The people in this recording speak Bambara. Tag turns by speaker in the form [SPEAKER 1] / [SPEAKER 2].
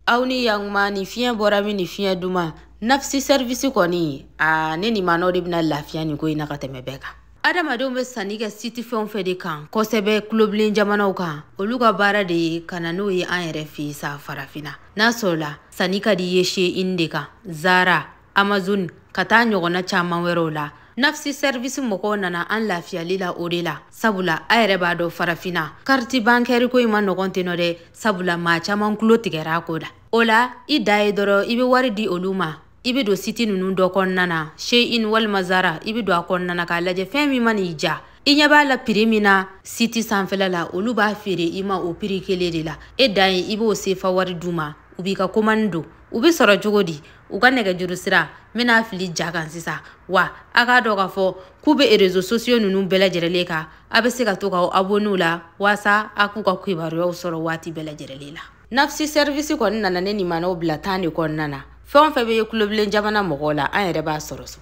[SPEAKER 1] Aw ni yakuma ni fiɲɛ bɔra min ni fiɲɛ duman Nafsi Service kɔni aa ne ni maanaw de bɛna lafiya nin ko in na ka tɛmɛ bɛɛ kan. Adamadenw bɛ sanni kɛ site fɛn o fɛn de kan kosɛbɛ kulobilen jamanaw kan, olu ka baara de ye ka na n'o ye an yɛrɛ fɛ yen sa farafinna. N'a sɔrɔla sanni ka di i ye Shein de kan, Zara, Amazon ka taa ɲɔgɔnna caman wɛrɛw la, Nafsi Service mɔgɔw nana an lafiyali la o de la, sabula a yɛrɛ b'a dɔn farafinna carte bancaire ko in ma nɔgɔn ten nɔ dɛ, sabula maa caman tulo tigɛra a ko la. O la i da ye dɔrɔn i bɛ wari di olu ma, i bɛ don site ninnu dɔ kɔnɔna na, Shein walima Zara, i bɛ don a kɔnɔna na k'a lajɛ fɛn min mana i ja, i ɲɛ b'a la prix min na site sanfɛla la, olu b'a feere i ma o prix kelen de la. E dan ye i b'o sefa wari d'u ma, u b'i ka commande don. U bɛ sɔrɔ cogo di? U ka nɛgɛjuru sira n bɛna fili ja kan sisan. Wa a k'a dɔn k'a fɔ k'u bɛ réseaux sociaux ninnu bɛɛ lajɛlen kan, a bɛ se ka to k'aw abonné u la walasa a k'u ka kibaruyaw sɔrɔ waati bɛɛ lajɛlen la. Nafsi Service kɔni nana ne ni maanaw bila tan de kɔnɔna na. Fɛn o fɛn bɛ ye kulobilen jamana mɔgɔw la, an yɛrɛ b'a sɔrɔ so.